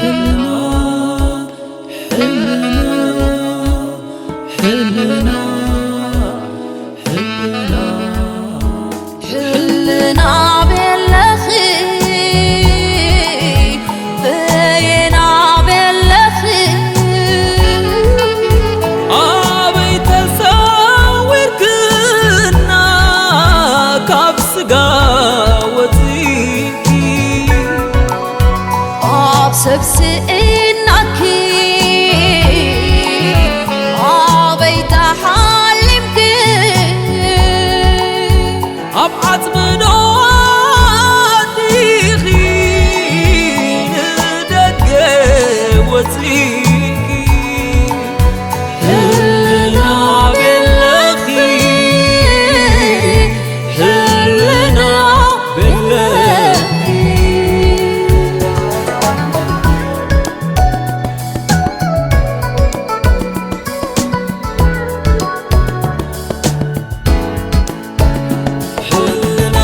ሕልና፣ ሕልና፣ ሕልና፣ ሕልና ቤለኺ፣ በየና ቤለኺ፣ ኣበይ ተሰዊርክና ካብ ስጋ ወፂእኪ፣ ኣብ ሰብ ስኢናኪ ኣበይ ተሓሊምኪ፣ ኣብ ዓጽሚ ዶ ኣቲኺ ንደገ ወጺእኪ፣ ህልና ቤለኺ፣ ህልና ቤለኺ። ህልና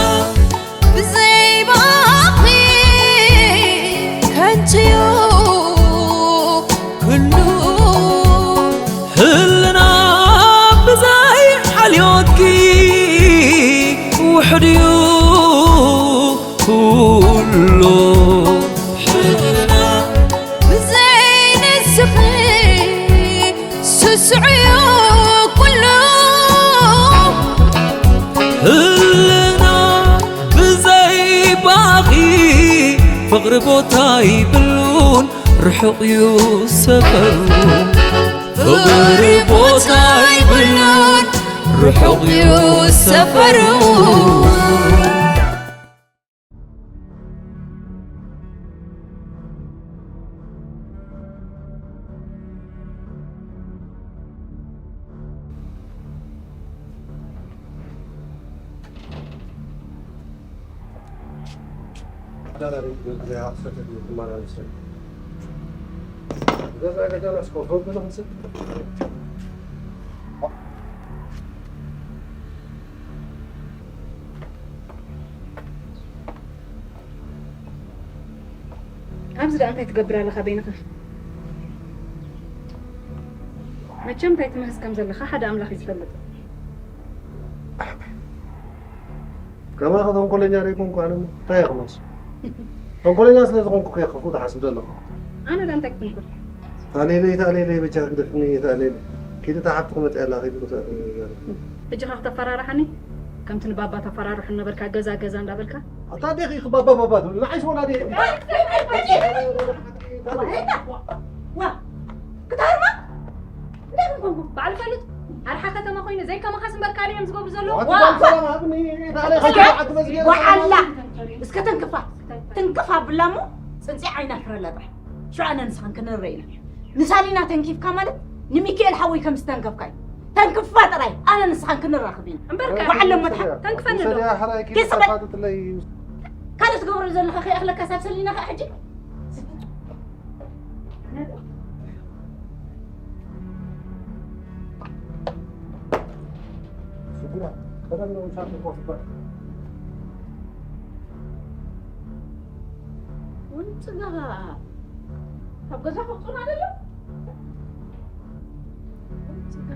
ብዘይ ባኺ ከንቱ'ዩ ኩሉ። ህልና ብዘይ ሓልዮትኪ ውሑድ'ዩ ኩሉ። ህልና ብዘይ ንስኺ ስሱዕ'ዩ ኩሉ። ህልና ብዘይ ባኺ ፍቕሪ ቦታ ይብሉን ርሑቕ እዩ ሰፈሩ። ፍቕሪ ቦታ ይብሉን ርሑቕ እዩ ሰፈሩ። ኣብዚ ደኣ እንታይ ትገብር ኣለኻ በይንኻ? መቸም እንታይ ትምህዝ ከም ዘለኻ ሓደ ኣምላኽ እዩ ዝፈልጥ። ከማኻ ተንኮለኛ ዘይኮንኩ ኣነ እሞ እንታይ እየ ክመልሶ? ተንኮለኛ ስለ ዝኾንኩ እኮ እየ ክፉእ ትሓስብ ዘለኹ። ኣነ ደኣ እንታይ ክትንኩል? ታሌለይ፣ ታሌለይ፣ በጃ ግደፍኒ፣ ታሌለይ። ኪዲ እታ ሓብቲ ክመጽእ ኣላ፣ ኪዲ ክተ-፣ ሕጂ ኸ ክተፈራርሓኒ? ከምቲ ንባባ ተፈራርሑ ነበርካ፣ ገዛ፣ ገዛ እንዳበልካ? ኣታ ኣዴኺ ኢኺ ባባ፣ ባባ ትብል፣ ንዓይስ ወላዲ። ዋ፣ ክታርማ? እንታይ ኮንኩም? በዓል ፈልጥ፣ ኣርሓ ከተማ ኮይኑ፣ ዘይከማኻስ እምበር ካልእ እዮም ዝገብሩ ዘለዉ። ዋት ዋ! ባል ሰላም ሃብኒ፣ ታሌ እስከ፣ ዓዲ መዝጊድ ዋዓላ! እስከ ተንክፋ፣ ትንክፍ ኣብላ እሞ፣ ጽንጺ ዓይና ፍረላ ጥራሕ። ሽዑ ኣነ ንስኻን ክንርእ ኢና። ንሳሊና ተንኪፍካ ማለት ንሚካኤል ሓወይ ከም ዝተንከፍካ እዩ። ተንክፋ ጥራይ፣ ኣነ ንስኻን ክንራኸብ ኢና። እምበርካ፣ በዓል ለመድሓ፣ ተንክፈኒ ዶ? ውሰድያ፣ ሕራይ ኪዲ ኬስ በል። ተፋትትለይ። ካልእ ትገብሮ ዘለኻ ከይኣኽለካ ሳብ ሰሊና ከኣ ሕጂ? ስጉራ፣ ቀደም ነው ሳት ቆፍባ። ውንጭጋ። ካብ ገዛ ከውፅኡና ደሎ? ውንጭጋ።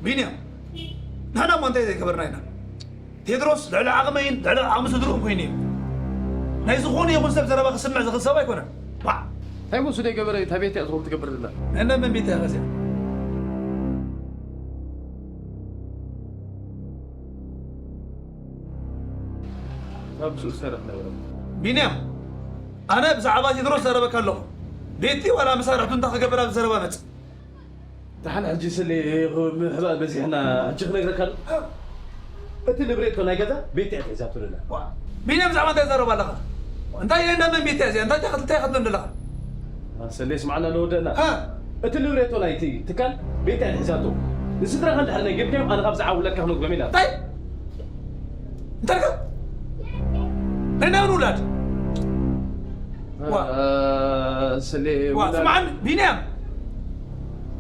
ቢንያም፣ ንሕና እሞ እንታይ ዘይገበርና ኢና? ቴድሮስ ልዕሊ ዓቕመይን ልዕሊ ዓቕሚ ስድርኡን ኮይኑ እዩ። ናይ ዝኾነ ይኹን ሰብ ዘረባ ክስምዕ ዝኽእል ሰብ ኣይኮነን። ባዕ! እንታይ መሱ ዘይገበረ እታ ቤት እያ ዝኾነ ትገብር ዘላ? እንዳ መን ቤት እያ ከዚኣ? ካብ ምስኡ ዝሰርሕ ነበረ። ቢንያም፣ ኣነ ብዛዕባ ቴድሮስ ዘረበካ ኣለኹ። ቤቲ ዋላ መሳርሕቱ እንታይ ክገብር ኣብ ዘረባ መጽእ? ደሓን ሕጂ ስለ ምሕባእ በዚሕና፣ ሕጂ ክነግረካ ኣሎ። እቲ ልብሬቶ ናይ ገዛ ቤት እያ ሒዛቶ ዘላ። ዋ፣ ቢንያም ብዛዕባ እንታይ ትዛረብ ኣለኻ? እንታይ ናይ እንዳመን ቤት እያ እዚኣ? እንታይ ትኸ-፣ እንታይ ትኸትልን ዘለኻ? ሰሌ ስማዕና ለወደና። እ? እቲ ልብሬቶ ናይቲ ትካል ቤት እያ ሒዛቶ። ንስድራኻ እንድሕር ነጊርካዮም ኣነ ካብዚ ዓው ለካ ክነግሮም ኢላ። እንታይ? እንታይ ኢልካ? ናይ ናበን ውላድ? ዋ። እ፣ ስሌ ዋ፣ ውላድ። ስምዓኒ፣ ቢንያም።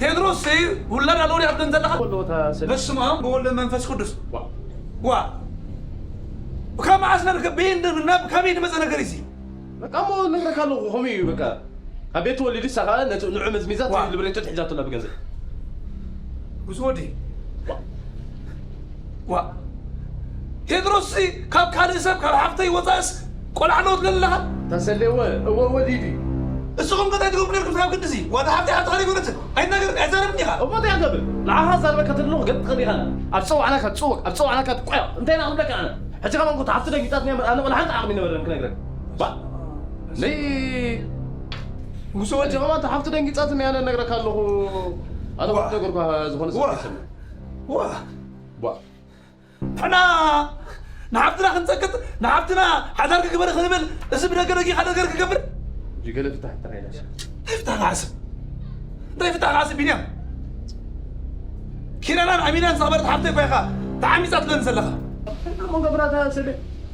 ቴድሮስ ውላድ ኣለዎ ዲኻ ትብለኒ ዘለኻ? ኣለዎ፣ እታ ስሌ። በስመ ኣብ ወወልድ መንፈስ ቅዱስ። ዋ። ዋ። ካብ መዓስ ነርክብ ብኢድ ናብ ከመይ ዝመፀ ነገር እዩ እዚ? በቃ እሞ ነግረካ ኣለኹ፣ ከምኡ እዩ በቃ። ካብ ቤት ተወሊዱ እሳ ከዓ ነቲ ንዑ መዝሚዛ ዋ። ትብል ብሬቶ ትሒዛቶ ናብ ገንዘብ። ጉስ ወዲ። ዋ። ዋ። ቴድሮስ እዚ ካብ ካልእ ሰብ፣ ካብ ሓፍተይ ወፃእስ ቆልዓ ኣለዎ ትብለኒ ኣለኻ? ተሰሌወ፣ እወ ወሊዱ እዩ። እስኹም ከ እንታይ ትገብሩ ነርኩም ካብ ግዲ እዚ? ዋላ ሓፍተይ ሓፍትኻ ዘይኮነትን? ኣይትናገር፣ ኣይዛረብን ኢኻ። እሞ እንታይ ኣገብር? ንዓኻ ዛረበካ ተለኹ ገጥ ትኸድ ኢኻ። ኣብ ፀዋዕናካ ትፅወቅ፣ ኣብ ፀዋዕናካ ትቆያ። እንታይ ኢና ክንብለካ ኣነ? ሕጂ ከማን ኮ ሓፍቲ ደንጊጻትኒ እያ፣ ኣነ ወላ ሓንቲ ዓቕሚ ነበረን ክነግረካ። ባ-፣ ነይ-፣ ንጉስ ወዲ። ሕጂ ከማን ሓፍቲ ደንጊጻትኒ እያ፣ ኣነ እነግረካ ኣለኹ። ኣነ ዋ። ክነግርኳ ዝኾነ ሰብ ዋ። ኣይሰምዕን። ዋ። ዋ። ንሕና ንሓፍትና ክንጸቅጥ፣ ንሓፍትና ሓዳር ክግበር ክንብል፣ እዚ ብደገ ደጊኻ ነገር ክገብር? ሕጂ ገለ ፍታሕ ጥራይ ኢላ። እንታይ ፍታሕ ክሓስብ? እንታይ ፍታሕ ክሓስብ ቢንያም? ኪራናን ኣሚናን ዝኸበረት ሓፍተይ እኮ ኢኻ ተዓሚጻ ትብለኒ ዘለኻ። እንታይ እሞ ገብራታ ሰለ?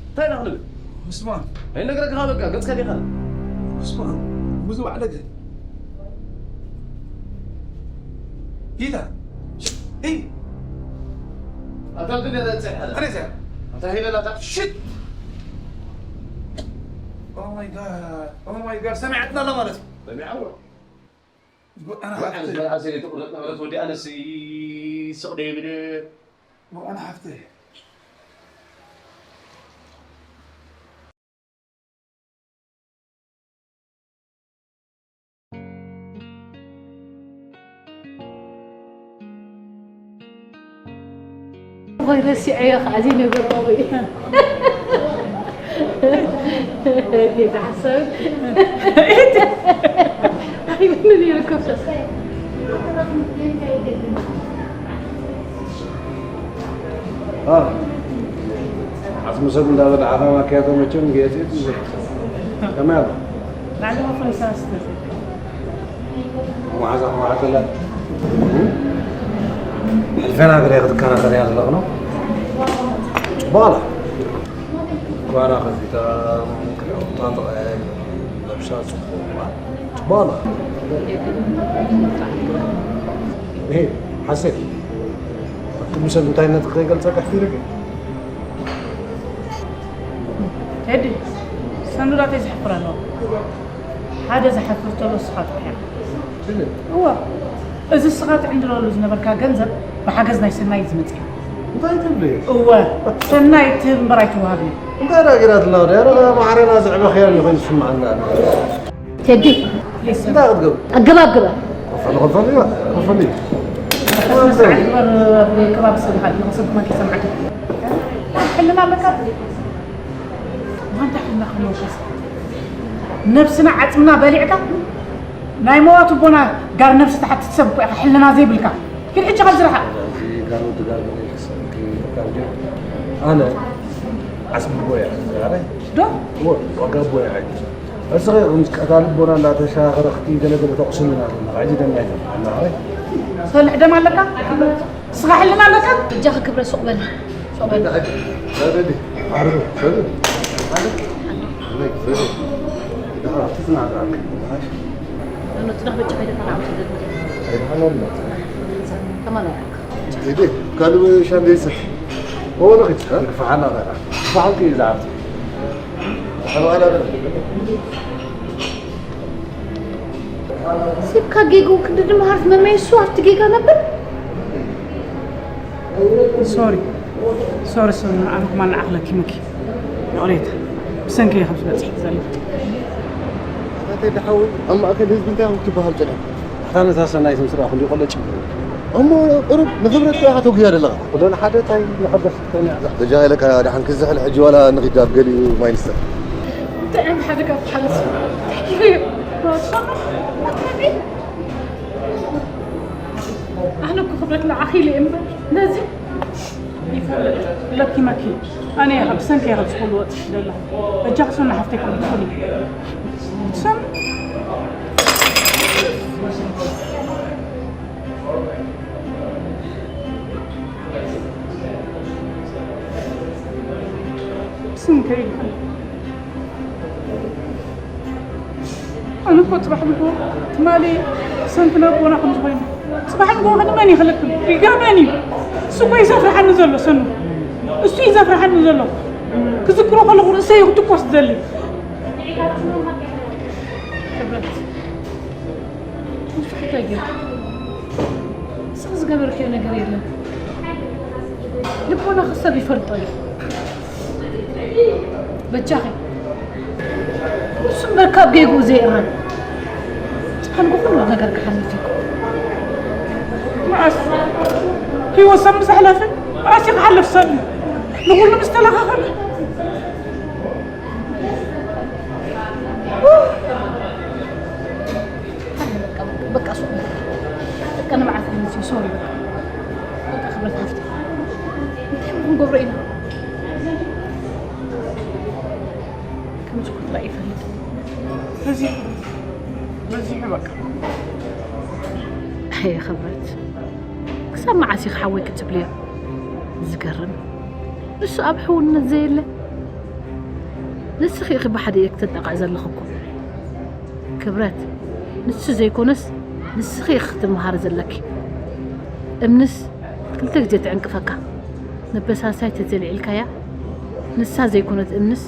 እንታይ ኢና ክንብል? ዑስማን። ኣይነግረካ በቃ፣ ገጽካ ዲኻ? ዑስማን፣ ብዙ ባዕለገ። ሂታ። ሂ። ኣታ ግን ረጽዕ ሓደ። ኣሬዛ። ኣታ ሄለና ታ ሽት። Oh my God. Oh my God. ሰሚዐትና ኣላ ማለት እዩ። ሰሚዐዎ። ኣነ ኣነ ሓፍተይ። ዝበልዓ ሰለይቲ ቁርጥ ነበረት ወዲ ኣነስ ይስቕ ዶ ይብል? ኣነ ሓፍተይ። ወይ ረሲዐዮ ከዓ ዘይነገርኩ እዩ። ጌታ ሓሳብ። ኣይብልን ይርከብ። አ፣ ዓጽሚ ሰብ እንዳበልዓኻ ማክያቶ መቸም ጌጽ እዩ። ከመይ ኣሎ? ላዕሊ ወፈይ ሳስተ። መዓዛ ከዋዕተላ። ሕልፌና ገለ ክትከራኸር እያ ዘለኽኖ። ጽቡቕ ኣላ። ጓና ከፊታ፣ ክልተ ተቐያይሩ ለብሳ ጽቡቕ እያ። ጽቡቕ ኣላ። ይሄ ሓሴት፣ ኣብ ኩሉ ሰብ እንታይነትኪ ከይገልጸ ከሕፊርኪ? ቴዲ፣ ሰንዱላተይ ዘሕፍር ኣለዋ። ሓደ ዝሓፍር ተሎ እስኻ ጥራሕ ኢኻ። እወ፣ እዚ እስኻ ትዕንድረሉ ዝነበርካ ገንዘብ ብሓገዝ ናይ ሰናይት ዝመጽእ እዩ። እንታይ ትብሊ? እወ፣ ሰናይት ትህብ እምበር ኣይትወሃብን እዩ። እንታይ ደኣ ጌራትና ወዲያ? ኧረ ማዕረና ዘዕበኽያ እዩ ኮይኑ ዝስምዓና። ቴዲ፣ ፕሊስ። እንታይ ክትገብር? ኣገባብ ግበር። ክፈል፣ ክፈል እዩ፣ ክፈል እዩ። ስነ ስርዓት ግበር፣ ኣብ ከባቢ ሰብ ሓቂ፣ ንኽሰብ ከማን ከይሰምዓካ። ሕልና ኣለካ? ዋንታ ሕልና ከለውካስ? ነብስና ዓጽምና በሊዕካ? ናይ መዋት ኣቦና ጋር ነብሲ ትሓትት ሰብ እኮ ኢኻ፣ ሕልና ዘይብልካ። ኪድ ሕጂ ካብ ዝረሓቕ። እዚ ጋር ወዲ ጋር በሊዕካ ሰብ ከይብልካ እንድዩ። ኣነ ዓጽሚ ኣቦይ እየ፣ ዛዕባይ። ዶ? እወ፣ ዋጋ ኣቦይ እየ። እስኺ ምስ ቀታሊ ኣቦና እንዳተሻኸረ ክትይ ገለ ገለ ተቑስልና ኣለና። ሕጂ ደም ኣይተብልና፣ ኣይ? ሰልሕ ደም ኣለካ? ስኻ ሕልና ኣለካ? እጃኺ ክብረ ሱቕ በሊ። ሱቕ በሊ። ካልእ ሻንደይ ሰት። ኦ፣ ንኺድ፣ ክፋሓና፣ ክፋሓልኪ እዩ ዝዓርፍ። ሲብካ ጌግኡ ክንዲ ድምሃር ዝመመየሱ ኣብቲ ጌጋ ነበር። ሶሪ፣ ሶሪ፣ ሶሪ፣ ኣነ ከማን ንዓኽ ለኪመኪ። ይቕሬታ፣ ብሰንኪ እየ ከምዚ በጺሐ ዘለኹ። ኣታ ቴዲ ሓወይ፣ ኣብ ማእከል ህዝቢ እንታይ ኢኹም ክትበሃሉ ጸኒሕኩም? ኣታ ነታ ሰናይት ምስ ረኣኹ እንድዩ ቆለጭ። እሞ ቁሩብ ንኽብረት ጥራሕ ተጉያ ዘለኻ። ኩለን ሓደ ታይ ንሕደስ ተኛ። በጃ ኢለካ ደሓን ክዝሕል ሕጂ ዋላ ንኺድ ኣብ ገሊኡ ማይ ንስተ። ጥዕም ሓደ ካብ ሓለስ። ኣነ እኮ ክብረት ንዓኺ ኢለ እምበር ነዚ ይፈልጥ ለኪመኪ። ኣነ እየ ካብ ብሰንኪ እየ ካብ ዝኹሉ ወጥሽ ዘለኹ። በጃኺ ሰኑ ሓፍተይ ከም ትኹኒ። ሰኑ። ስም ከይድ። ኣነ እኮ ጽባሕ ንግሆ ትማሊ ሰንኪ ነቦና ከም ዝኾይኑ፣ ጽባሕ ንግሆ ከ ንመን እዩ ክልክም? ጌጋ መን እዩ? እሱ እኮ እዩ ዘፍርሓኒ ዘሎ ሰኑ። እሱ እዩ ዘፍርሓኒ ዘሎ። ክዝክሮ ከለኹ ርእሰይ እዩ ክትኮስ ዝደሊ። ክብረት፣ ንስኺ እንታይ ጌርኪ? ንስኺ ዝገበርክዮ ነገር የለን። ልቦናኺ ሰብ ይፈልጦ እዩ። በጃኺ፣ ንሱ እምበር ካብ ጌግኡ ዘይእረም። ጽባሕ ንግሆ ኩሉ ነገር ክሓልፍ እዩ። መዓስ ህይወት ሰብ ምስ ኣሕለፈ፣ መዓስ እዩ ክሓልፍ ሰብ? ንኹሉ ምስ ተለኻኸመ። በቃ፣ በቃ፣ ሶሪ። በቃ፣ ንመዓልቲ መፅዩ፣ ሶሪ፣ በቃ። በቃ፣ ክብረት ሓፍቲ። እንታይ እሞ ክንገብሮ ኢና? ከምዚ ክፍላ ይፈልጥ። በዚሑ፣ በዚሑ በቃ። ኣየ ክብረት፣ ክሳብ መዓስ ኢኺ ሓወይ ክትብልዮ? ዝገርም። ንሱ ኣብ ሕውነት ዘየለ። ንስኺ ኢኺ ብሓደ ኢድ ክተጣቕዒ ዘለኺ እኮ። ክብረት፣ ንሱ ዘይኮነስ ንስኺ ኢኺ ክትመሃሪ ዘለኪ። እምንስ ክልተ ግዜ ትዕንቅፈካ። መበሳሳይ ተዘልዒልካያ፣ ንሳ ዘይኮነት እምንስ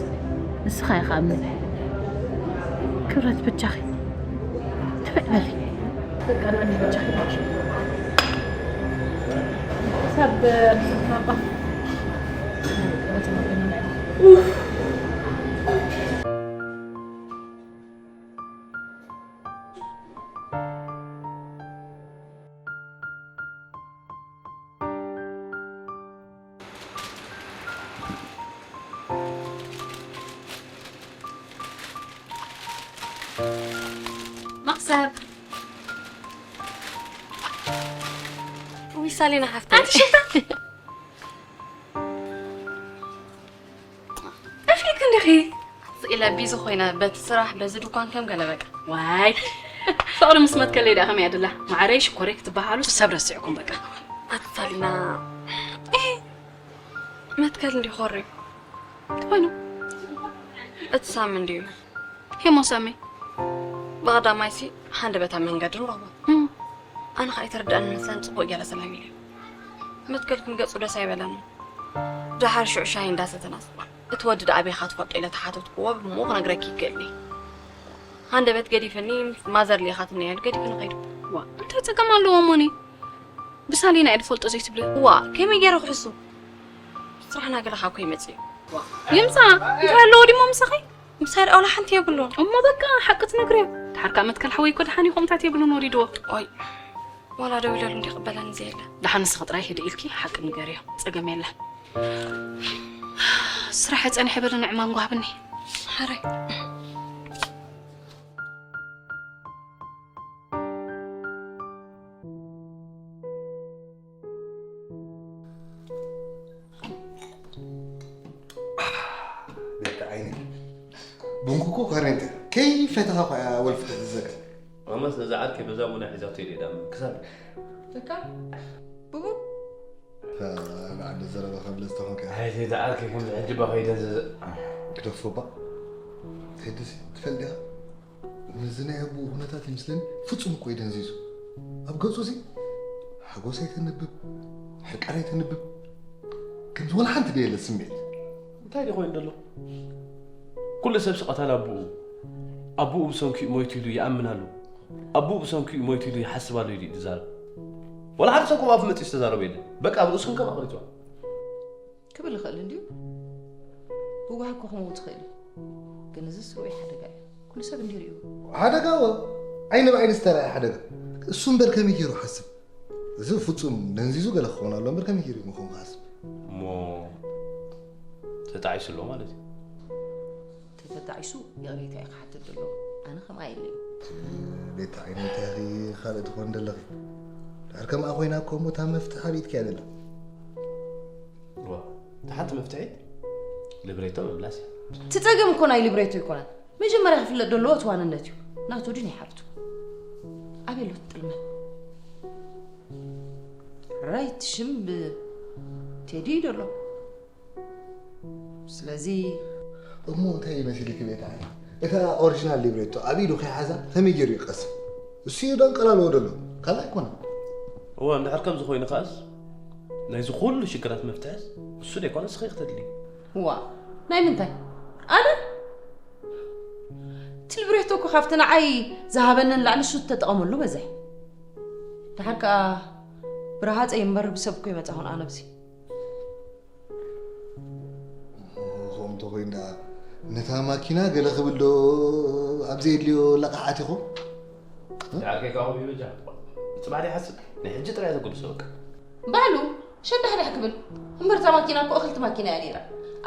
ንስኻ ኢኻ እምኒ። ክብረት በጃኺ ትብዕ በሊ። በቃ ንዕኒ በጃኺ። ክሳብ ምሳት ማባ። መኽሰብ። ውይ ሳሊና ሓፍተይ። ኣንቲ ሽታ። ጠፊእክ እንዲኺ? ስኢለ ቢዚ ኮይነ በቲ ስራሕ በዚ ድኳን ከም ገለ በቃ። ዋይ። ፍቕሪ ምስ መትከለይ ደኣ ከመይ ኣድላ? ማዕረይ ሽኮረይ ክትበሃሉ ሰብ ረሲዕኩም በቃ። ኣቲ ሳሊና። ኤ፣ መትከል እንዲ ኮሪ። ኮይኑ? እቲ ሳሚ እንድዩ። ሄሞ ሳሚ። ብቐዳማይሲ ሃንደበታ መንገዲ ንረኽቦ። እም። ኣነ ኸኣ ኣይተረድኣኒ መሰለን ጽቡቕ ገይረ ሰላም ኢለ። መትከል ክንገጹ ደስ ኣይበለኒ። ደሓር ሽዑ ሻሂ እንዳሰተናስ። እቲ ወዲ ደኣ ኣበይ ኢኻ ትፈልጦ ኢለ ተሓተትክዎ፣ ብምኡ ክነግረኪ ይክእል እየ። ሃንደበት ገዲፍኒ፣ ምስ ማዘር ልኢኻትኒ እያ ኢሉ ገዲፍኒ ከይዱ። ዋ፣ እንታይ ጸገም ኣለዎ እሞኒ? ብሳሊና እየ ዝፈልጦ ዘይትብሊ። ዋ፣ ከመይ ገይረ ክሕሱ? ስራሕና ገለ ካብ ከይመጽእ እዩ። ይምጻእ፣ እንታይ ኣለዎ ድሞ ምሳኺ? ምሳይ ደኣ ዋላ ሓንቲ የብሉን። እሞ በቃ ሓቂ ትነግርዮ። ድሓር ከኣ መትከል ሓወይ እኮ ደሓን እዩ፣ ከምታት የብሉን ወሪድዎ። ኦይ፣ ዋላ ደው ኢለሉ እንዲ ይቕበለኒ ዘየለ። ደሓን ንስኺ ጥራይ ህድእ ኢልኪ ሓቂ ንገርዮ፣ ጸገም የለን። ስራሕ ጸኒሐ በሉ ንዕማም ጓህብኒ። ሓራይ። ቤት ዓይኒ። ቡንኩ እኮ ኳሬንት። ከይፈተኻ እኳ እያ ወልፊ ትሕዘካ። ኣመስ ነዛ ዓርከይ በዛ ቡና ሒዛቶ ኢለ ኢዳ ክሳብ። ተካ? ብቡን? ንዓደ ዘረባ ከብለ ዝተኾንካ። ኣይ፣ ዘይዳ ዓርከይ ከምዚ ሕጂ ባ ከይደንዘዘ። ግደፎ ባ። ቴድሲ፣ ትፈልጥ ዲኻ? ነዚ ናይ ኣቦኡ ኩነታት ይመስለኒ ፍጹም እኮ እዩ ደንዚዙ። ኣብ ገጹ እዚ ሓጎስ ኣይተንብብ፣ ሕቀር ኣይተንብብ። ከምዚ ወላ ሓንቲ ደየለ ስምዒት። እንታይ ድዩ ኮይኑ ዘሎ? ኩሉ ሰብ ስቐታል ኣቦኡ፣ ኣቦኡ ብሰንኪኡ ሞይቱ ኢሉ ይኣምን ኣሎ። ኣቦኡ ብሰንኪኡ ሞይቱ ኢሉ ይሓስብ ኣሎ ኢሉ እዩ ዝዛረብ። ወላ ሓደ ሰብ ከምኡ ኣፍ መጺኡ ዝተዛረበ የለን። በቃ ኣብ ርእሱ ከም ኣቕሪትዋ። ክብል ይኽእል እንድዩ። ብጓሂ እኮ ክመውት ይኽእል እዩ። ግን እዝስ ርኡይ ሓደጋ እዩ። ኩሉ ሰብ እንድዩ ርእዩ። ሓደጋ እወ። ዓይኒ ብዓይኒ ዝተራእየ ሓደጋ። እሱ እምበር ከመይ ገይሩ ሓስብ? እዚ ፍጹም ደንዚዙ ገለ ክኸውን ኣሎ እምበር ከመይ ገይሩ እዩ ምኾን ክሓስብ? እሞ ተጣዒሱ ኣሎ ማለት እዩ። ተተጣዒሱ ይቕሬታ እዩ ክሓትት ዘለዎ። ኣነ ከምኣ ኢለ እዩ። ቤት ዓይኒ እንታይ ኢኺ ካልእ ትኾን ዘለኺ? ድሕር ከምኣ ኮይና እኮ እሞ እታ መፍትሒ ኣብ ኢድኪ እያ ዘላ። ዋ፣ እታ ሓንቲ መፍትሒት ልብሬቶ ምምላስ እያ። እቲ ጸገም እኮ ናይ ልብሬቶ ኣይኮነን። መጀመርያ ክፍለጥ ዘለዎ እቲ ዋንነት እዩ። ናቱ ድዩ ናይ ሓፍቱ? ኣበይ ኣሎ እቲ ጥልመት? ራይት ሽም ብቴዲ እዩ ዘሎ። ስለዚ እሞ እንታይ እዩ መሲልኪ ቤት ዓሊ? እታ ኦሪጂናል ሊብሬቶ ኣብ ኢዱ ከይሓዛ ከመይ ገይሩ ይቐስም? እሱ እዩ ደንቀላልዎ ዘሎ፣ ካልእ ኣይኮነን። እወ፣ እንድሕር ከምዚ ኮይኑ ከኣስ ናይዚ ኩሉ ሽግራት መፍትሕስ እሱ ደይኮነ ንስኺ ኢኺ ተድልዪ። እዋ፣ ናይ ምንታይ? ኣነ? እቲ ልብሬቶ እኮ ካብቲ ንዓይ ዝሃበኒ ንላዕሊ እሱ ዝተጠቐመሉ በዝሕ። ደሓር ከኣ ብረሃጸይ እምበር ብሰብ እኮ ኣይመጻኹን ኣነ ኣብዚ። ከምኡ እንተኾይኑ ደኣ ነታ ማኪና ገለ ክብል ዶ ኣብ ዘየድልዮ ለቓሕ ኣቲኹ? ደሓር ከይከኣ ከምኡ ይበጃ። ጽባሕ ደይሓስብ ናይ ሕጂ ጥራይ ዘገድሶ በቃ። ባዕሉ ሸዳሕዳሕ ክብል እምበር እታ ማኪና እኮ እኽልቲ ማኪና እያ ነይራ።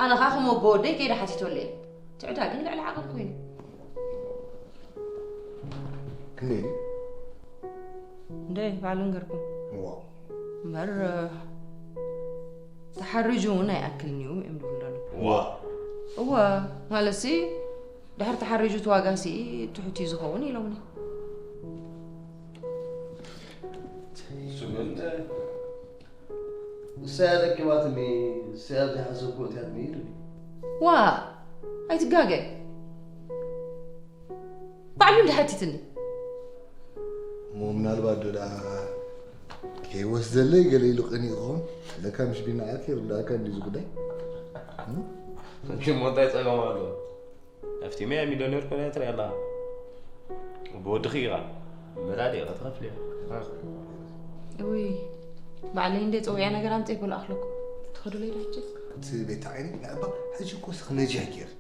ኣነ ኸኣ ከም ወጎ ወደይ ከይደ ሓቲተሉ እየ። እቲ ዕዳ ግን ልዕሊ ዓቕን ኮይኑ። ክንደይ ድዩ? እንደ ባዕሉ ንገርኩም። ዋው። እምበር ተሓሪጁ እውን ኣይኣክልን እዩ እዮም ዝብሉ ዘለዉ። ዋው። እወ፣ ማለትሲ ድሕሪ ተሓሪጁ እቲ ዋጋሲ ትሑት እዩ ዝኸውን ኢሎምኒ። እሱ ግን ንሳ እያ ለኪማትኒ፣ ንሳ እያ ዘይሓሰብኩ እትያትኒ ኢሉኒ። ዋእ፣ ኣይትጋገ። ባዕሉ እንድሓቲትኒ። እሞ ምናልባት ዶ ደኣ ከይወስደለይ ገለ ኢሉ ቀኒኡ ይኸውን? ለካ ምሽ ቢናኣት ይርዳእካ እንድዩ እዚ ጉዳይ። እም? እንጂ እሞ እንታይ ጸገም ኣለዎ? ኣብቲ ሚያ ሚልዮነር ኮይና ትሪኣ ኣለኻ። ብወድኺ ኢኻ። መዳድ ኢኻ ትኸፍልዮ። እውይ፣ ባዕለይ እንደ ጸዊዐ ነገር ኣምጺኤ እኮ ልኣኽለኩም። ትኸዱለይ ዶ ሕጂ? እቲ ቤት ዓይኒ ንዕባ ሕጂ እኮ እስኺ ነጂሕ ጌር።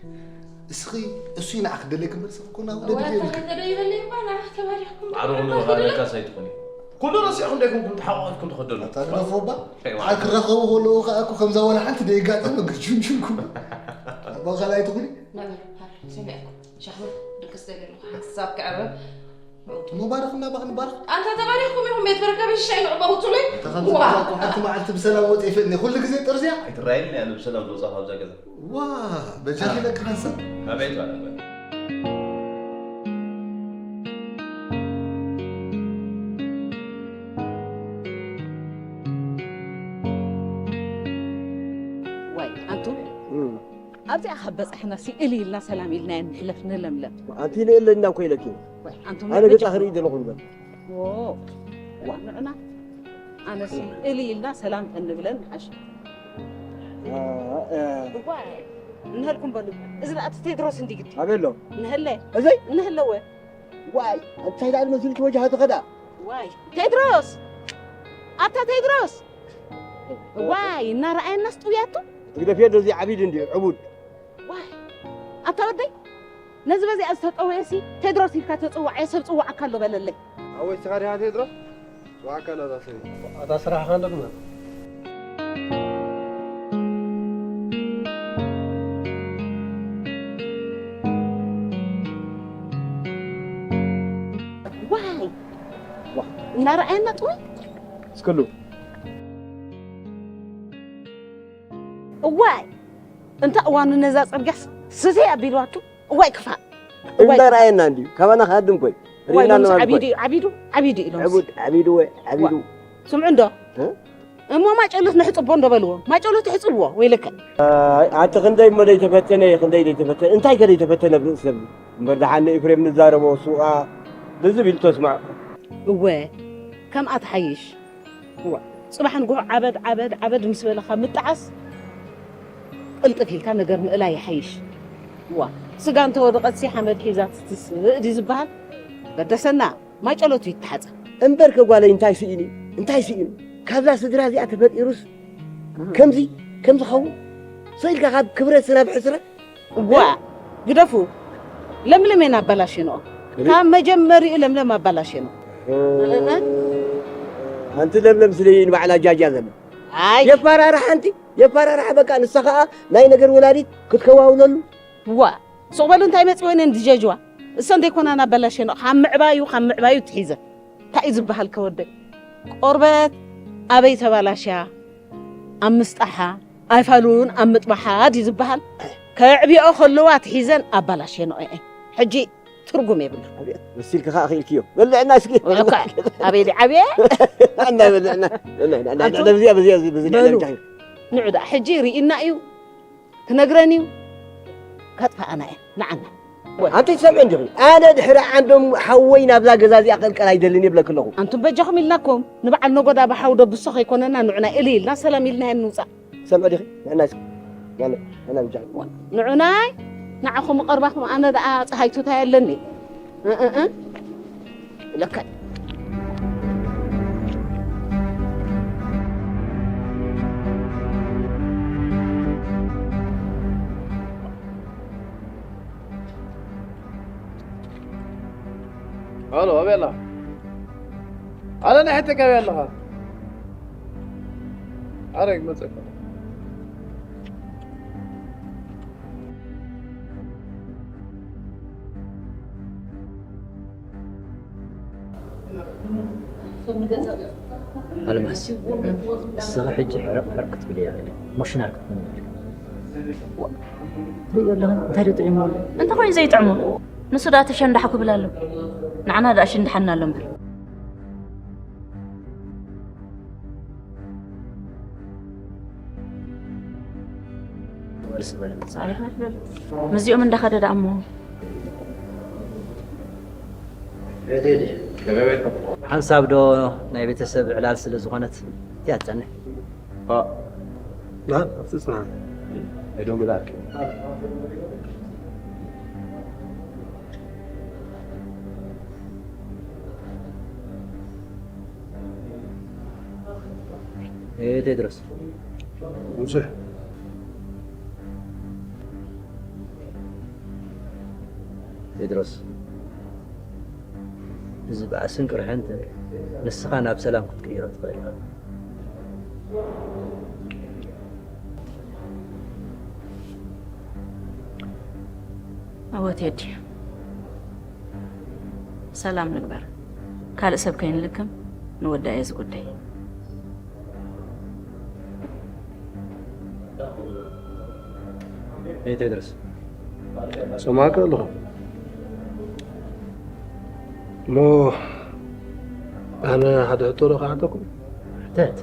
እስኺ እሱ ንዓኺ ክደለየኪ እምበር እስኺ እኮ ናብ ወላ ደድቤ ኢልኪ። ተኸተለ ይበለይ እባ ንዓኺ ተባሪኽኩም። ባዕሉ ኩሉ ተባሪኽኩም። ለካስ ኣይትኾኒ። ኩሉ ረሲዕኩም ደይኮንኩም ተሓቋቒፍኩም ትኸደሉ። ኣታ ንረኽቦ እባ። ኣይ፣ በዓል ክራኸቡ ከለዉ ከኣ እኮ ከምዛ ወላ ሓንቲ ደይጋጠመ ግርጅምጅምኩም። ኣባ ካልኣይ ትኹኒ? ነበር፣ ሃር፣ ሰሚዐኩም። ሻኽር ድቅስ ደለሉ ሓሳብ ክዕረብ። ሙባረክ እና ባክ ንባረክ። ኣንታ ተባሪኽኩም ኢኹም ቤት በረከት ሽሻይ ንዕባ ውጹለይ። እታ ከምዚ ዋ። እኮ ሓንቲ መዓልቲ ብሰላም ወጽ ይፍእኒ። ኩሉ ግዜ ጥርዝያ። ኣይትረኣይን እያ ብሰላም ዝወጻ ካብዛ ገዛ። ዋ፣ በጃኺ ደቂ ሓንሳብ። ኣበይ ትባል ኣበይ? ዋይ፣ ኣንቱም እም። ኣብዚኣ ካብ በጻሕና ሲ እሊ ኢልና ሰላም ኢልና ንሕለፍ ንለምለም። ኣንቲ ኢለ ኣለና እኮ ኢለኪ። ወይ፣ ኣንቱም ኣነ ገጻ ንሕጂ ክርኢ ዘለኹ ንበል። ዎ፣ ዋ፣ ንዕና ኣነሲ እሊ ኢልና ሰላም እንብለን ሓሽ። አ፣ አ። እዋይ፣ እንሀልኩም በሉ። እዚ ደኣ እቲ ቴድሮስ እንዲ ግዲ። ኣበይ ኣሎ? እንሀለ። እዘይ? እንሀለወ። ዋይ፣ እንታይ ደኣ መሲልኪ ወጃሃ ትኸዳ? ዋይ፣ ቴድሮስ! ኣታ ቴድሮስ! ዋይ፣ እናረኣየናስ ጥውያቱ? ትግደፍዮ ዶ እዚ ዓቢድ እንድዩ፣ ዕቡድ። ዋይ፣ ኣታ ወደይ፣ ነዚ በዚኣ ዝተጠወየሲ ቴድሮስ ኢልካ ተጽዋዕ፣ የሰብ ጽዋዕካ ኣሎ በለለይ። ኣወይ፣ ስኻ ዲኻ ቴድሮስ? ጽዋዕካ ኣሎ እዛ ሰበይቲ። ኣታ ስራሕኻ ኣሎ ግበር። ዋይ! ዋ፣ እናረኣየና ጥውይ? እስክሉ። እዋይ! እንታ እዋኑ ነዛ ጽርግያስ ስሰይ ኣቢልዋቱ። እዋይ ክፋእ። እዋይ ክፋእ። እንዳረኣየና እንድዩ። ካባና ክሃድም ኮይ። እዋይ፣ ሪእና ሎምስ ንባል ዓቢዱ ኮይ። እዩ፣ ዓቢዱ፣ ዓቢዱ እዩ ሎምስ። ዕቡድ፣ ዓቢዱ ወይ፣ ዓቢዱ። ዋ፣ ስምዑ እንዶ። እ? እሞ ማጨሎት ንሕጽቦ እንዶ በልዎ። ማጨሎት ትሕጽብዎ፣ ወይለከ። ኣይ፣ ኣቲ ክንደይ እሞ ደይተፈተነ፣ ክንደይ ደይተፈተነ። እንታይ ከ ደይተፈተነ ብርእሲ ሰብ? እምበር ደሓን ንኤፍሬም ንዛረቦ፣ ሱቓ፣ ብዝብል ተስማዕ። እወ፣ ከምኣ ትሓይሽ። እዋ፣ ጽባሕ ንግሆ ዓበድ፣ ዓበድ፣ ዓበድ ምስ በለኻ ምጥዓስ፣ ቅልጥፍ ኢልካ ነገር ምእላይ ይሓይሽ። እዋ፣ ስጋ እንተወደቐትሲ ሓመድ ሒዛ ትትስእ ድዩ ዝበሃል? በደሰና፣ ማጨሎቱ ይተሓጸብ። እምበርከ ጓለይ እንታይ ስኢኑ? እንታይ ስኢኑ? ካብዛ ስድራ እዚኣ ተፈጢሩስ ከምዚ፣ ከምዚ ኸውን? ስኢልካ ካብ ክብረት ናብ ሕስረት? ዋ፣ ግደፉ። ለምለም እየን ኣባላሽንኦ። እሪ- ካብ መጀመሪኡ ለምለም ኣባላሽንኦ። እ- እ- እ- ኣንቲ ለምለም ስለ ንባዕላ ጃጃ ዘለ። ኣይ። የፋራርሓ ኣንቲ፣ የፋራርሓ በቃ ንሳ ኸኣ ናይ ነገር ወላዲት ክትከዋውለሉ። ዋ፣ ሱቕ በሉ እንታይ መጽወነ እንድጀጅዋ። እሰ እንደይኮና ኣባላሽንኦ። ካብ ምዕባዩ፣ ካብ ምዕባዩ ትሒዘ። እንታይ እዩ ዝበሃል ከወደይ? ቆርበት ኣበይ ተባላሽያ? ኣብ ምስጣሓ፣ ኣይፋሉን ኣብ ምጥባሓ ድዩ ዝበሃል? ከዕብዮ ከለዋ ትሒዘን ኣባላሽየንኦ እየን። ሕጂ ትርጉም የብሉ። መሲልኪ ከኣ ክኢልክዮ። በልዕና እስኪ። እኮ ኣበይ ድዩ ዓብየ? እና በልዕና። በልዕና። ኣንቱም በዚኣ፣ በዚኣ፣ በዚኣ በሉ። ልዕሊ ንዑ ደኣ ሕጂ ርኢና እዩ። ክነግረን እዩ። ከጥፍኣና እየን። ንዓና። ኣንቲ ትሰምዒ እንዲኺ? ኣነ ድሕሪ ዓንዶም ሓወይ ናብዛ ገዛ እዚኣ ቀልቀል ኣይደልን እየ ይብለኪ ኣለኹ። ኣንቱም በጃኹም ኢልናኩም። ንበዓል ነጎዳ ብሓው ደብሶ ከይኮነና ንዑና እሊ ኢልና ሰላም ኢልናየን ንውጻእ። ትሰምዒ ዲኺ? ንዕና እስኪ። ገለ ገለ ብጃ ንዑናይ ንዓኹም ቀርባኹም ኣነ ደኣ ፀሃይቱታ የለኒ እእእ ለካ ኣሎ ኣበይ ኣላ ኣለ ናይ ሕተካ ኣበይ ኣለኻ ኣረ ይመፀካ ኣልማዝ ንስኻ ሕጂ ሕርቕ ሕርቕ ክትብል የብልካ ሞሽናል ክትኮን የብልካ ትሪኦ ኣለኻ እንታይ ዶ ጥዒሙ እንታይ ኮይኑ ዘይጥዕሙ ንሱ ዳ ተሸንዳሕ ክብል ኣሎ ንዓና ዳ ሽንድሓና ኣሎ እምበር ምዚኦም እንዳኸደ ደኣ እሞ ሓንሳብ ዶ ናይ ቤተሰብ ዕላል ስለ ዝኾነት እያ ትጸንሕ ና ኣብቲ ጽና ኣይዶም ብላክ ቴድሮስ ሙሴ ቴድሮስ እዚ ባእስን ቅርሕንትን ንስኻ ናብ ሰላም ክትቅይሮ ትኽእል ኢኻ ኣወ ቴዲ ሰላም ንግበር ካልእ ሰብ ከይንልክም ንወዳእ እዚ ጉዳይ ቴድሮስ ሰማዕካ ኣለኹ እሞ ኣነ ሓደ ሕቶ ዶ ክሓተኩም ሕተት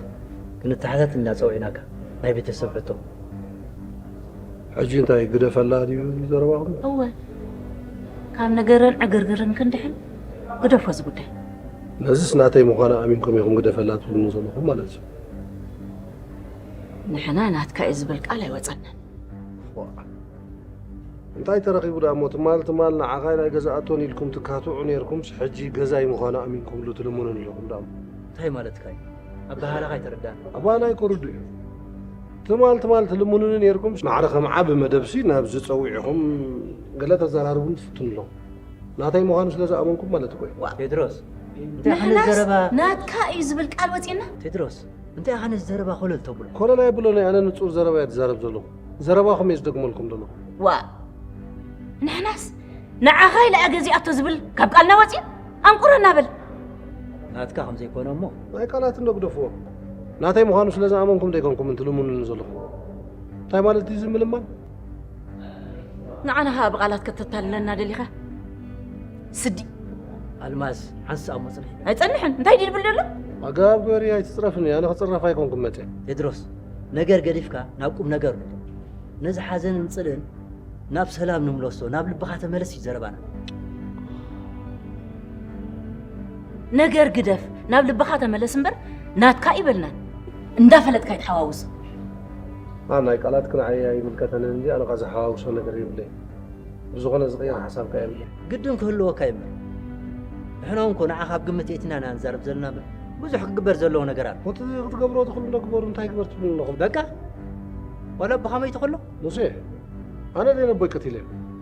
ክንተሓተት እና ፀውዒናካ ናይ ቤተሰብ ሕቶ ሕጂ እንታይ ግደፈላ ድዩ ዘረባኹም እወ ካብ ነገርን ዕግርግርን ክንድሕን ግደፎ እዚ ጉዳይ ነዚስ ናተይ ምዃና ኣሚንኩም ኢኹም ግደፈላ ትብሉኒ ዘለኹም ማለት እዩ ንሕና ናትካ እዩ ዝብል ቃል ኣይወፀናን እንታይ ተረኺቡ ዳሞ ትማል ትማል ንዓኻይ ናይ ገዛኣቶን ኢልኩም ትካትዑ ነይርኩምስ ሕጂ ገዛይ ምዃኑ ኣሚንኩምሉ ትልምኑን ኣለኹም ዳሞ እንታይ ማለትካ እዩ ኣባህላኻ ኣይተረዳን ኣባህላይ ክርዱ እዩ ትማል ትማል ትልምኑኒ ነይርኩምስ ማዕረ ከም ዓቢ መደብሲ ናብዚ ጸዊዕኹም ገለ ተዘራርቡን ትፍትኑ ኣለኹም ናተይ ምዃኑ ስለ ዝኣመንኩም ማለት እኮ እዩ ቴድሮስ እንታይ ዓይነት ዘረባ ናትካ እዩ ዝብል ቃል ወፂና ቴድሮስ እንታይ ኣነ ዘረባ ኮለል ተብሎ ኮለል ኣይብሎ ናይ ኣነ ንጹር ዘረባ እየ ዝዛረብ ዘለኹ ዘረባኹም እየ ዝደግመልኩም ዘለኹ ዋ ንሕናስ ንዓኻ ኢላ እያ ገዚኣቶ ዝብል ካብ ቃልና ወፂኡ ኣንቁረና በል ናትካ ከም ዘይኮነ እሞ ናይ ቃላት እንዶ ግደፍዎ ናተይ ምዃኑ ስለ ዝኣመንኩም ዶ ኣይኮንኩም እንትልምኑኒ ዘለኹም እንታይ ማለት ድዩ እዚ ምልማን ንዓና ኸዓ ብቓላት ከተታልለና ደሊኻ ስዲ ኣልማዝ ሓንሳእ እሞ ፅንሒ ኣይፀንሕን እንታይ ድዩ ዝብል ዘሎ ኣገባብ ገበሪ ኣይትፅረፍኒ ኣነ ክፅረፍ ኣይኮንኩም መፅእ ቴድሮስ ነገር ገዲፍካ ናብ ቁም ነገር ነዚ ሓዘንን ፅልእን ናብ ሰላም ንምለሶ ናብ ልብኻ ተመለስ እዩ ዘረባና ነገር ግደፍ ናብ ልብኻ ተመለስ እምበር ናትካ ይበልናን እንዳፈለጥካ ይትሓዋውስ ናይ ቃላት ክንዓይ ኣይምልከተንን እንጂ ኣነኻ ዝሓዋውሶ ነገር የብለይ ብዝኾነ ዝቕየር ሓሳብካ የብለይ ግድን ክህልወካ እዩ እምበር ንሕና እውን ኮ ንዓኻ ኣብ ግምት የእቲና ኢና ንዛረብ ዘለና እምበር ብዙሕ ክግበር ዘለዎ ነገር ኣሎ እቲ ክትገብሮ ትኽእሉ ዶ ግበሩ እንታይ ግበር ትብሉ ኣለኹም በቃ ዋላ ብኸመይ ትኽእሎ ሙሴ ኣነ ደይ ነቦይ ቀቲለ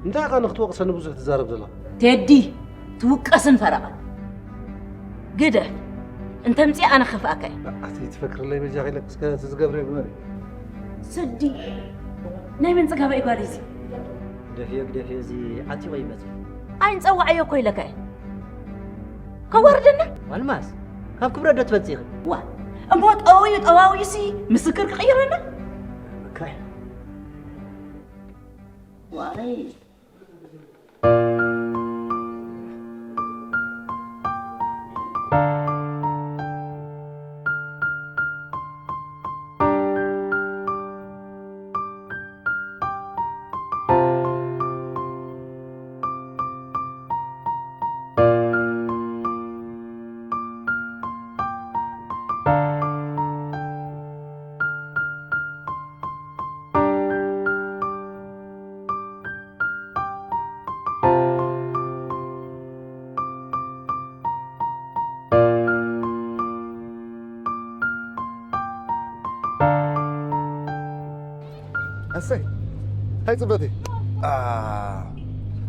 እንታይ ኢኻ ንክትወቕሰኒ ብዙሕ ትዛረብ ዘለኻ ቴዲ ትውቀስን ፈረቓ ግደፍ እንተምፅእ ኣነ ከፍኣካ እየ ኣቲ ትፈክርለይ በጃኺ ለቅስከ እቲ ዝገብረ ይግበር እዩ ስዲ ናይ መን ፅጋበ እዩ ጓል እዚ ግደፍዮ ግደፍዮ እዚ ዓቲቑ ይመፅእ ኣይንፀዋዓዮ እኮ ኢለካ እየ ከዋርደና ኣልማዝ ካብ ክብረት ዶ ትበልፂ ኢኺ ዋ እሞ ጠውዩ ጠዋውዩሲ ምስክር ክቕይረና እካይ ዋይ ሰይ፣ ሃይ ጽበተይ።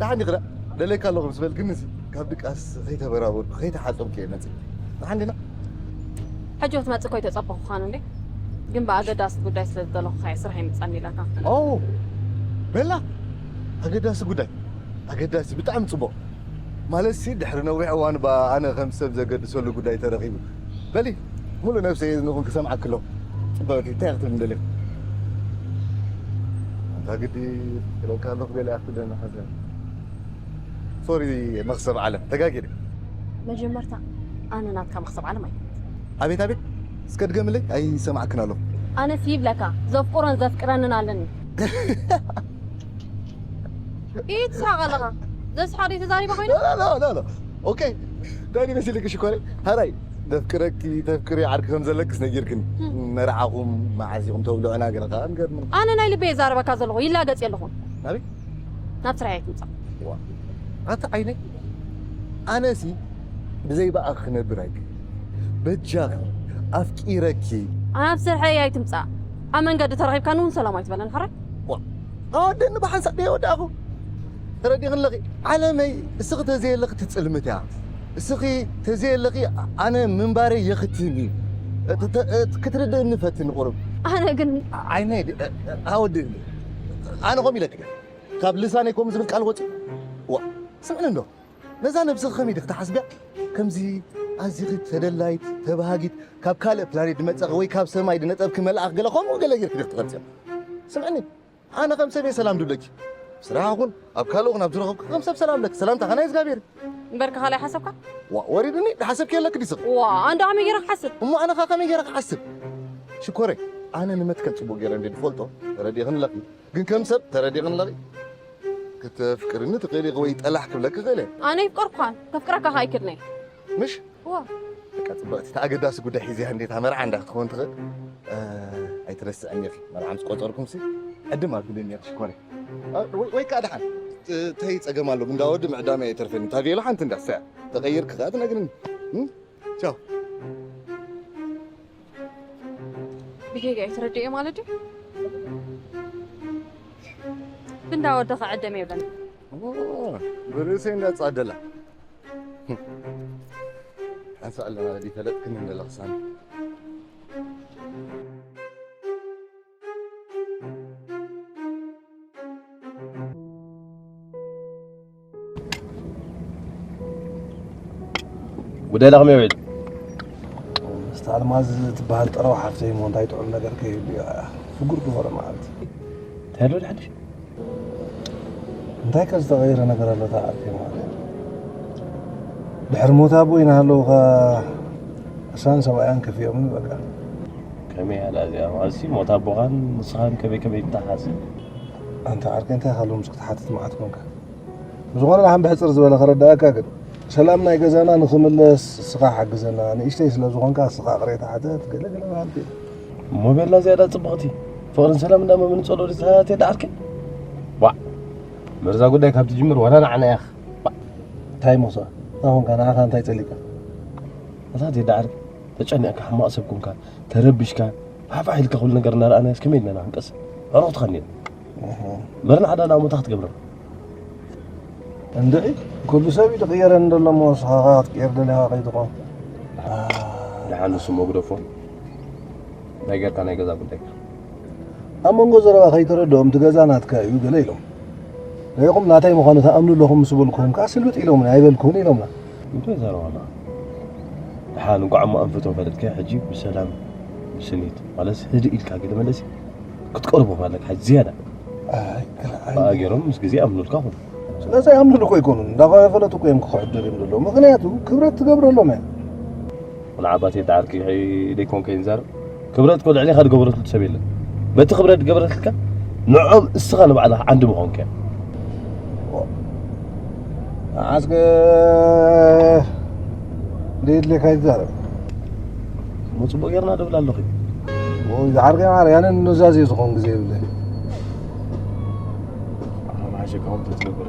ደሓን ዲኺ? ደለካ ኣለኹ ምስ በልክኒ፣ እዚ ካብ ድቃስ ከይተበራበርኩ፣ ከይተሓጸብኩ እየ መጺእ። ደሓን ዲና? ሕጂ ክትመጽእ እኮ ኣይተጸበኹኻን እንዴ? ግን ብኣገዳሲ ጉዳይ ስለ ዝደለኹኻ እየ ስራሕ ይምጻኒ ኢለካ። ኦ፣ ቤላ፣ ኣገዳሲ ጉዳይ። ኣገዳሲ፣ ብጣዕሚ ጽቡቕ። ማለትሲ፣ ድሕሪ ነዊሕ እዋን እባ ኣነ ከም ሰብ ዘገድሰሉ ጉዳይ ተረኺቡ። በሊ፣ ሙሉእ ነብሰይ እየ ዝንኹን ክሰምዓኪ ኣለኹ። ጽብቕቲ፣ እንታይ ክትብሊ ደሊኺ? ኣንታ ግዲ፣ ክለካ ኣለኹ፣ ገለ ክትብለኒ ሓዘን። ሶሪ፣ መኽሰብ ዓለም፣ ተጋጊለ። መጀመርታ፣ ኣነ ናትካ መኽሰብ ዓለም ኣይኮንኩን። ኣቤት፣ ኣቤት፣ እስከ ድገምለይ፣ ኣይሰማዕክን ኣለኹ። ኣነስ ይብለካ፣ ዘፍቅሮን ዘፍቅረንን ኣለኒ። ኢትስሓቕ ኣለኻ። ዘስሓቕ ድዩ ተዛሪባ ኮይና? ላ፣ ላ፣ ላ፣ ላ። ኦኬ። እንታይ ድዩ መሲልኪ ሽኮረይ? ሃራይ፣ ዘፍቅረኪ፣ ተፍቅሪ ዓርኪ ከም ዘለክስ ነጊርክኒ። ህም። መርዓኹም መዓዝ ኢኹም ተብልዑና ገለ ከኣ ንገርኒ። ኣነ ናይ ልበይ ይዛረበካ ዘለኹ፣ ይላገጽ የለኹን። ናበይ? ናብ ስራሐይ ኣይትምጻእ። ዋ። ኣቲ ዓይነይ፣ ኣነሲ ብዘይ ብኣኺ ክነብር ኣይክእል። በጃኺ፣ ኣፍቂረኪ። ኣብ ስርሐይ ኣይትምጻእ። ኣብ መንገዲ ተረኺብካኒ እውን ሰላም ኣይትበለን፣ ሕራይ? ዋ። ኣወደኒ ብሓንሳእ ደይ ወዳእኹ። ተረዲኽን ኣለኺ። ዓለመይ፣ እስኺ ተዘየለኺ ትጽልምት እያ። እስኺ ተዘየለኺ ኣነ ምንባረይ የኽትም እዩ። ተ-፣ ተ-፣ ክትርድእኒ ፈትኒ ቁሩብ። ኣነ ግን ዓይነይ፣ ኣወድኒ። ኣነ ከምኡ ኢለኪ። ካብ ልሳነይ ከምኡ ዝብል ቃል ወፂኡ። ዋ፣ ስምዕኒ እንዶ። ነዛ ነብስኺ ከመይ ዲኺ ትሓስብያ? ከምዚ ኣዚኺ ተደላይት፣ ተባሃጊት፣ ካብ ካልእ ፕላኔት ዝመጸኺ ወይ ካብ ሰማይ ዝነጠብኪ መልኣኽ ገለ ከምኡ ገለ ጌርኪ ዲኺ ትቐርጽያ? ስምዕኒ፣ ኣነ ከም ሰብ እየ ሰላም ድብለኪ። ስራሕ ኹን፣ ኣብ ካልእ ኹን፣ ኣብ ዝረኸብኩ ከም ሰብ ሰላም ብለኪ። ሰላምታ ኸ ናይ እግዚኣብሔር። እምበር ከ ካልእ ሓሰብካ? ዋ፣ ወሪዱኒ፣ ዝሓሰብኪ የለኪ ድዩ ስኺ? ዋ፣ ኣንዳ ከመይ ገይረ ክሓስብ? እሞ ኣነ ኸ ከመይ ገይረ ክሓስብ? ሽኮረይ፣ ኣነ ንመትከል ጽቡቕ ገይረ እንደ ዝፈልጦ፣ ተረዲእኽኒ ኣለኺ። ግን ከም ሰብ ተረዲእኽኒ ኣለኺ። ክተፍቅርኒ ትኽእሊ ኢኺ ወይ ጠላሕ ክብለኪ እኽእል እየ። ኣነ ይፍቀርኳን፣ ከፍቅረካ ከ ኣይክድነይ። ምሽ? እዋ። በቃ ጽብቕቲ፣ እቲ ኣገዳሲ ጉዳይ ሒዘያ እንዴት መርዓ እንዳ ክትኸውን ትኽእል? እ፣ ኣይትረስዕን ኢኺ። መርዓ ምስ ቆጸርኩምሲ ዕድም ኣብልኒ ኢኺ ሽኮረይ። እ፣ ወይ፣ ወይ ከኣ ደሓን፣ እ፣ እንታይ ጸገም ኣሎ? እንዳ ወዲ ምዕዳመ ኣይተርፈኒ። እታ ቬሎ ሓንቲ እንዳ ሰ-፣ ተቐይርኪ ከኣ ትነግርኒ። እም? ቻው። ብጌጋ እዩ ትረድእ ማለት ድዩ? እንዳ ወድኻ ዕደም የብለና። ኦ፣ ብርእሰይ እንዳ ጻደላ። ሓንሳእ ኣለና ድዩ ፈለጥክኒ እንደ ለኽሳን። ጉዳይ ዳኸም የውዕል። ምስቲ ኣልማዝ ትበሃል ጠረዋ ሓፍተይ እሞ እንታይ ጥዑም ነገር ከይህሉ እያ። ፍጉር ዝኾነ መዓልቲ። እንታይ ኣሎ ድሓድሽ? እንታይ ከ ዝተቐየረ ነገር ኣሎ? እታ ዓርከይ ማለት ድሕሪ ሞት ኣቦይ እናሃለውኻ ዕስራን ሰብኣያን ከፊኦምኒ በቃ። ከመይ ኣላ እዚኣ? ማለትሲ ሞት ኣቦኻን ንስኻን ከመይ ከመይ ይተሓዝ? ኣንታ ዓርከይ እንታይ ኢኻ ሎምስ ክትሓትት መዓት ኮንካ? ብዝኾነ ደሓን ብሕጽር ዝበለ ከረድኣካ ግን፣ ሰላም ናይ ገዛና ንኽምለስ እስኻ ሓግዘና፣ ንእሽተይ ስለ ዝኾንካ እስኻ ቅሬታ ሕተት፣ ገለ ገለ በሃልቲ። እሞ ቤላ ዝያዳ ጽብቕቲ፣ ፍቕርን ሰላም እንዳመመ ንጸሎ ድዩ ተዳዓርከ? ዋዕ! መርዛ ጉዳይ ካብ ትጅምር ዋላ ንዓና ኢኻ። ዋዕ! እንታይ ሞሳ? እንታይ ኾንካ? ንዓኻ እንታይ ጸሊእካ? እታ ቴዳ ዓርከይ፣ ተጨኒቕካ፣ ሕማቕ ሰብ ኮንካ፣ ተረቢሽካ፣ ፋሕፋሕ ኢልካ ኩሉ ነገር እናረኣናዮስ ከመይ ኢልና ኢና ክንቀስን? ኣዕሩኽ ትኸኒ። እህ። መርና ሓዳ ናብ ሞታ ክትገብረና። እንድዒ፣ ኩሉ ሰብ እዩ ዝቕየረኒ ዘሎ እሞ፣ ንስኻ ኸኣ ክትቅየር ደሊኻ ከይትኾን። ደሓን ንሱ እሞ ግደፎ። እንታይ ጌርካ ናይ ገዛ ጉዳይካ? ኣብ መንጎ ዘረባ ከይተረድኦም፣ እቲ ገዛ ናትካ እዩ ገለ ኢሎም። ርኢኹም ናተይ ምዃኑ ትኣምኑ ኣለኹም ምስ በልኩኹም ከኣ ስልብጥ ኢሎምኒ፣ ኣይበልኩን ኢሎምና። እንታይ ዘረባ ኣለኻ? ደሓን እንቋዕ እሞ ኣንፈቶም ፈለጥካዮ፣ ሕጂ ብሰላም ብስኒት፣ ማለትስ ህድእ ኢልካ ገለ መለሲ ክትቀርቦም ኣለካ፣ ሕጂ ዝያዳ። ኣይ፣ ኣይ። ብኣ ገይሮም ምስ ግዜ ይኣምኑልካ ኹን። ስለዚ ኣይኣምኑልኮ ኣይኮኑን፣ እንዳኸፈለጡ እኮ እዮም ክኽሕዱ ደልዮም ዘለዉ። ምኽንያቱ ክብረት ትገብረሎም እያ። ንዓባቴ ደዓርከይ ደይኮንከ ይንዛረብ። ክብረት እኮ ልዕሌኻ ዝገበረትሉ ሰብ የለን። በቲ ክብረት ዝገበረትልካ ንዖም እስኻ ንባዕልኻ ዓንዲ ምኾንከ። ንዓስከ ደየድልየካ ይዛረብ። እሞ ጽቡቕ ጌርና ደብል ኣለኹ። ወይ ዝዓርከይ ማር ያንን ኑዛዜ ዝኾን ግዜ የብለይ። ኣማሸ ካውንት ትነብር።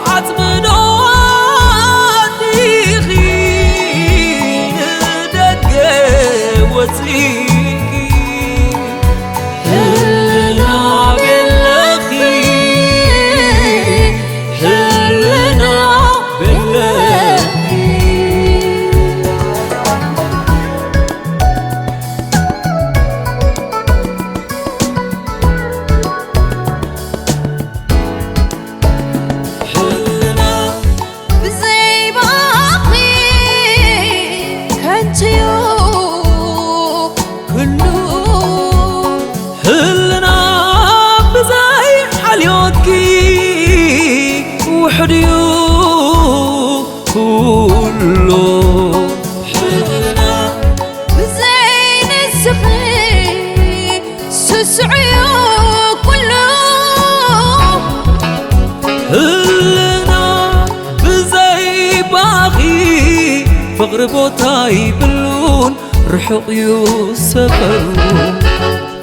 ዓጽምዶ ኣዲኺ ንደገ ወጺእኪ፣ ህልና ቤለኺ፣ ህልና ቤለኺ። ህልና ብዘይ ባኺ ከንቱዩ ኩሉ። ህልና ብዘይ ሓልዮትኪ ውሕድዩ ኩሉ። ህልና ብዘይ ንስኺ ስስዑ ኩሉ። ህልና ብዘይ ባኺ ፍቕሪ ቦታ ይብሉን ርሑቕ ዩ ሰፈሩ።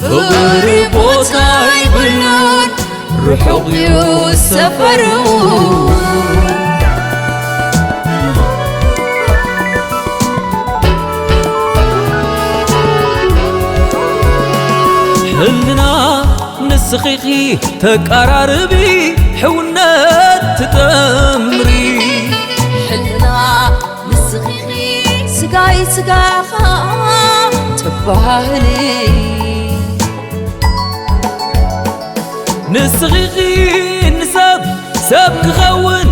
ፍቕሪ ቦታ ይብሉን ርሑቕ ዩ ሰፈሩ። ሕልና ንስኺ ኢኺ ተቃራርቢ ሕውነት ትጠምሪ። ሕልና ንስኺ ኢኺ ስጋይ ስጋኻ ተባህሊ። ንስኺ ኢኺ ንሰብ ሰብ ክኸውን